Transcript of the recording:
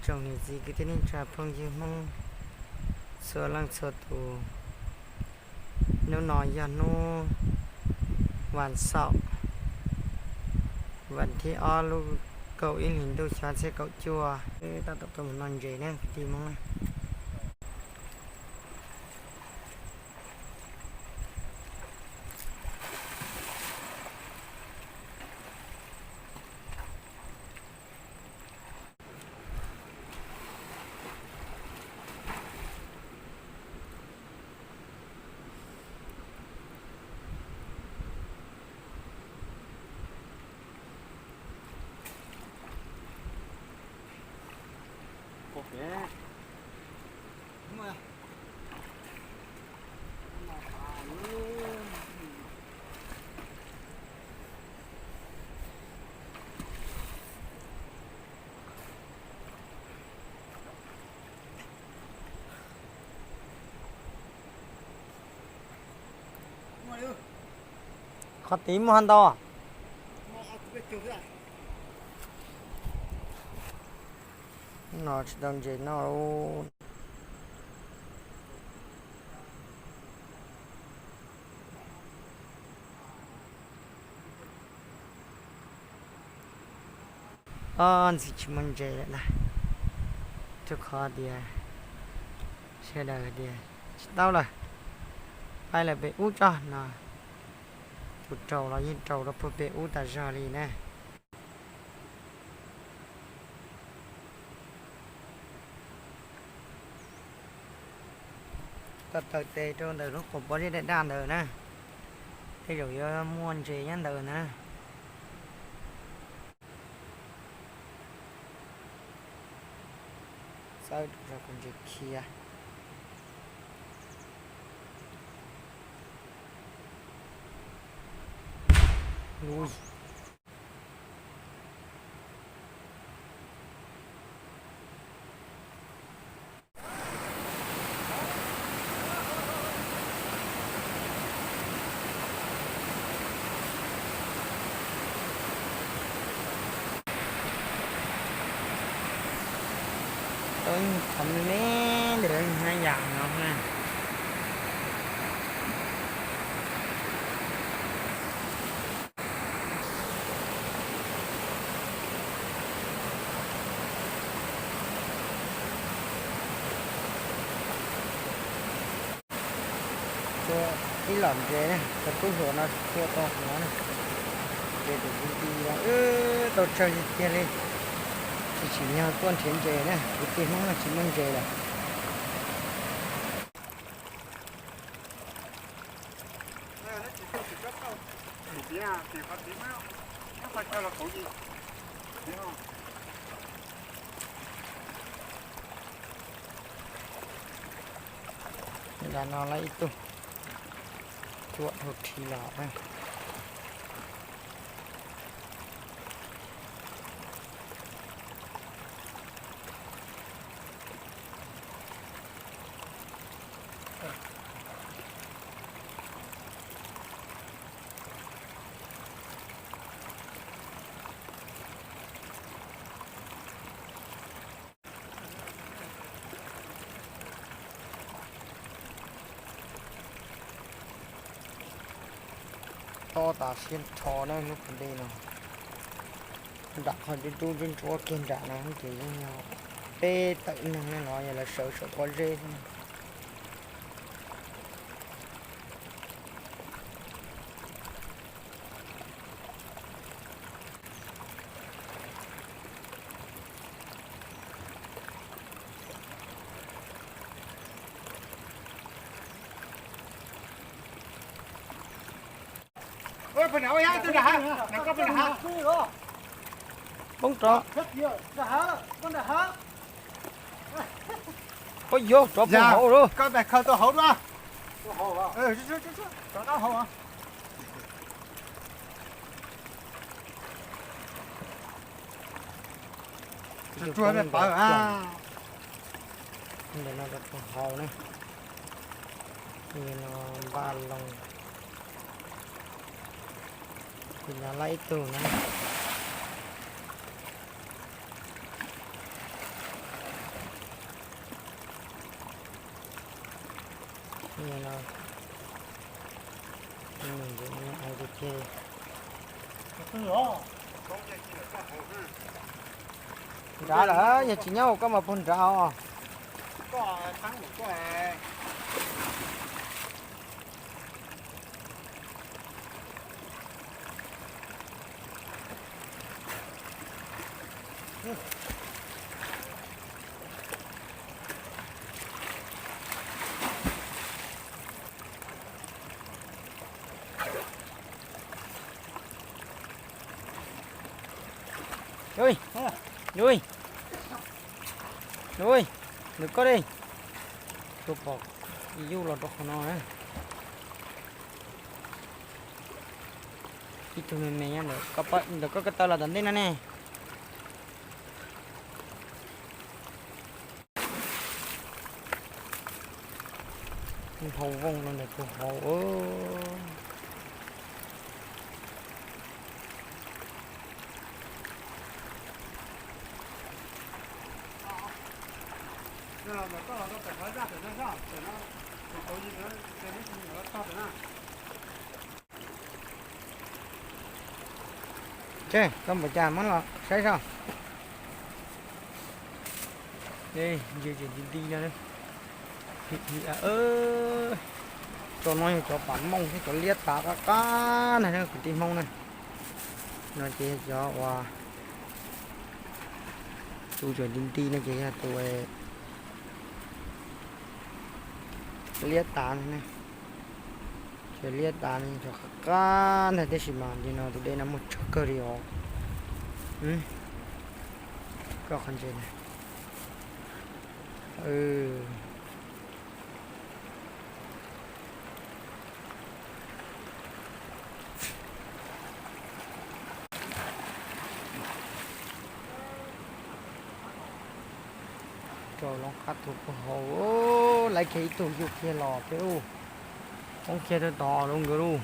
Tsoom niam txiv kwv tij neej tsa phooj ywg Hmoob txhua leej txhua tus, hnub no yog hnub vas xaum, vas thib ob lub kaum ib hlis ntuj xyoo ob txhiab kaum cuaj. Wb tab tom tuaj mus noj ntses na kwv tij Hmoob na. Qhov tid muaj hov ntau. No tsis tau ntses noj. Ob ntxiv tsis muaj ntses lawm na, rau qhov tias sawv daws tias tsis tau lawm, pab lawm pem ub tso no. Tus raus los yeej raus rau puag pem ub tas zog li na. Tau taws tes rau ntawm lub qhov pob zeb daj daj ntawd na, tej zaum yuav muaj ntses nyob ntawd na. Txawb rau kom ntses khiav. Tau ib qhov me me ntawm hab yam no na. Tua ib lom ntses na, cov tub hluas no tsis tshua tau hluas na. Ntses tus ti ti no wb tau tsawg tiag tiag li. Tsis tsim nyog tuaj nrhiav ntses na, kwv tij Hmoob no tsis muaj ntses lawm. Nram no lawm ib tug, cuam dhau rhi los na. Tob tas siab rho na lub pas dej no. Nram qhov dub dub ntsuab ntsuab kiag nram no ces yeej yog peb tawm neeg no yog lawv sawv saum pob zeb xwb. Poob rov. Ua yog rov poob hauv lawm. Ntawm no rau hauv na, no npaj loo, tus no lawm ib tug na. Nws los, nws ntxim ais tiag tiag. Nrad lawm, yog tsis nyob hauv koj mas puag nrad os. Ui, ui, ui, ntawm koj li. Tuaj pom ib yub los rau qhov no na. Ib tug me me nyob ntawm koj, koj taw los tom ntej no ne. Hau vooj no ntawm tus hauv. Ces koj npaum cas muab los saib saib. Ntsia tseem ti nti no. Cov no yog cov pam mooj thiab cov liab tav qab qab ntag kwv tij Hmoob na. No ces yog cov uas tus tseem ti nti no ces yog tus liab tav no. Cov liab tav no cov qab qab ntag, tab sis mas nim no tus dej no muaj tsawg kawg li os. Koj qhov ntses na. Rau loo qab tus puag hauv, laiv kiag ib tug yug kiag los thiab lauj. Poob kiag rau tod lauj nkawd lauj.